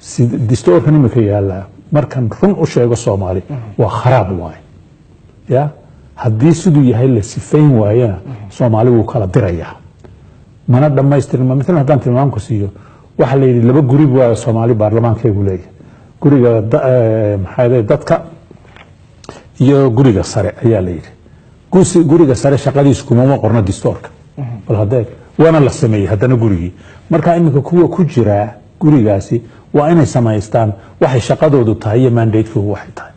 Distoorkan imika yaala, markan run u sheego Soomaali, waa kharaab waaye. Ya haddii siduu yahay la sifayn waayana, Soomaali wuu kala dirayaa, mana dhammaystirma. Maalan haddaan tilmaamku siiyo, waxaa la yidhi laba guri waa Soomaali baarlamaankaygu leeyahay: guriga maxaa leeyahay, dadka iyo guriga sare ayaa la yidhi. Guriga sare shaqadiisu kumama qorno distoorka. Bal haddee waana la sameeyey haddana gurigii. Marka iminka kuwa ku jiraa gurigaasi waa inay samaystaan waxay shaqadoodu tahay iyo mandatekoodu waxay tahay.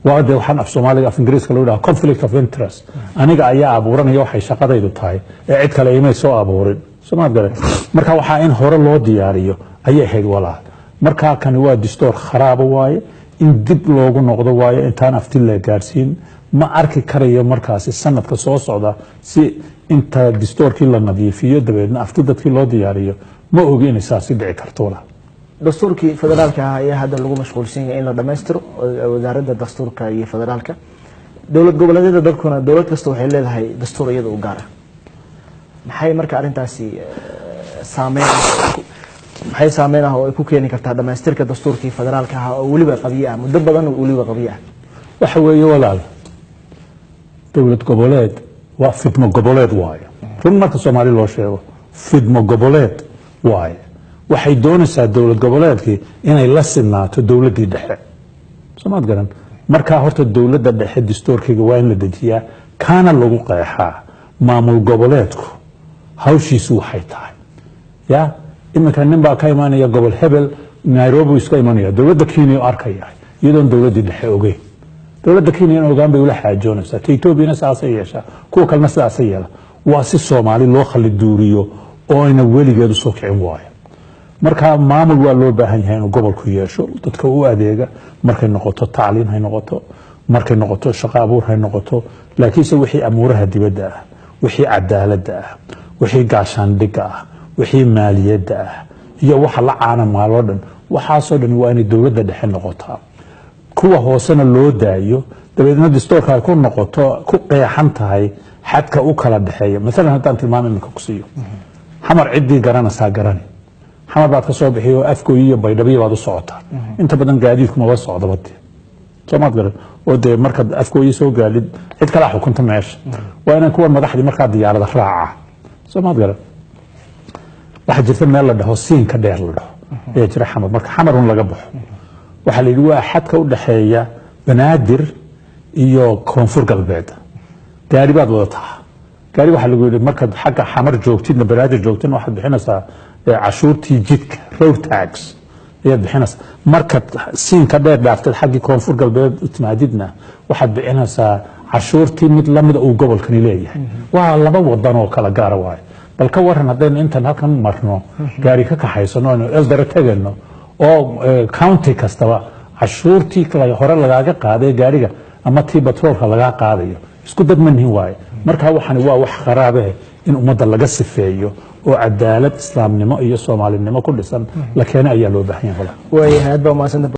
Waa dee waxaan af Soomaaliga, af Ingiriiska lagu dhaha conflict of interest. Aniga ayaa abuuranaya waxay shaqadaydu tahay ee cid kale imay soo abuurin. Soomaad garan? Marka waxaa in hore loo diyaariyo ayay ahayd, walaal. Marka kani waa distoor kharaaba waaye, in dib loogu noqdo waayo intaan afti la gaarsiin. Ma arki karayo markaasi sanadka soo socda si inta distoorkii la nadiifiyo, dabeedna afti dadkii loo diyaariyo. Ma ogi inay saasi dhici karto, walaal. Dastuurkii federaalka ah ayaa hadda lagu mashquulsan yahay in la dhammaystiro, wasaaradda dastuurka iyo federaalka. Dowlad goboleedyada dalkuna dowlad kasta waxay leedahay dastuur iyada u gaara. Maxay marka arrintaasi saameyn, maxay saameyn ah oo ay ku keeni kartaa dhamaystirka dastuurkii federaalka ahaa oo weliba qabyo ah, muddo badan oo weliba qabyo ah? Waxa weeye, walaal, dowlad goboleed waa fidmo goboleed waaye. Run marka Soomaali loo sheego, fidmo goboleed waaye. Waxay doonaysaa dowlad goboleedkii inay la sinaato dowladdii dhexe. Soomaad garan? Markaa horta dowladda dhexe distoorkeyga waa in la dejiyaa, kaana lagu qeexaa maamul goboleedku hawshiisu waxay tahay. Ya iminka nin baa ka imanaya gobol hebel, Nairobi iska imanaya, dowladda Kenya u arkaya iyadoon dowladdii dhexe ogeyn. Dowladda Kenya ogaan bay ula xaajoonaysaa, ta Etoobiyana sidaasay yeeshaa, kuwa kalena sidaasay yeela. Waa si Soomaali loo khaliduuriyo oo ayna weligeed usoo kicin waayo. Marka maamul waa loo baahan yahay inuu gobolku yeesho, dadka u adeega, markay noqoto tacliin hay noqoto, markay noqoto shaqo abuur hay noqoto. Laakiinse wixii amuuraha dibadda ah, wixii cadaaladda ah, wixii gaashaandhigga ah, wixii maaliyadda ah iyo waxa la caana maaloo dhan, waxaasoo dhan waa inay dowladda dhexe noqotaa, kuwa hoosena loo daayo. Dabeedna distoorka ay ku noqoto, ku qeexan tahay xadka u kala dhexeeya. Maalan haddaan tilmaam iminka ku siiyo, Xamar ciddii garanaysaa garani. Xamar baad ka soo bixiyo, Afgooy iyo Baydhabiyo baad u socotaa. Inta badan gaadiidku maba socdaba dee. Soomaad garan? Oo dee markaad Afgooye soo gaadhid, cid kalaa xukunta meesha. Waa inaan kuwan madaxdii markaa diyaarada raaca. Soomaad garan? Waxaa jirta meel la dhaho Siinka Dheer la dhaho ayaa jira Xamar. Marka Xamar un laga baxo, waxaa la yidhi waa xadka u dhexeeya Banaadir iyo Koonfur Galbeed. Gaari baad wadataa. Gaari waxaa lagu yidhi markaad xagga Xamar joogtidna, Banaadir joogtidna, waxaad bixinaysaa cashuurtii jidka, road tax ayaad bixinaysaa. Markaad Siinka Dheer dhaaftid, xaggii Koonfur Galbeed u timaadidna, waxaad bixinaysaa cashuurtii mid lamida uu gobolkani leeyahay. Waa laba wadan oo kala gaara waayo. Bal ka waran haddaynu intan halkan marno, gaari ka kaxaysano, aynu Eldoret tegano oo county kastaba cashuurtii hore lagaaga qaaday gaariga ama tii batroolka lagaa qaadayo? Isku dad ma nihin waaye. Marka waxani waa wax kharaabe in ummadda laga sifeeyo oo cadaalad, islaamnimo iyo Soomaalinimo ku dhisan la keenay ayaa loo baahan yahay, walaal. Waayahay, aad baa umahadsanta.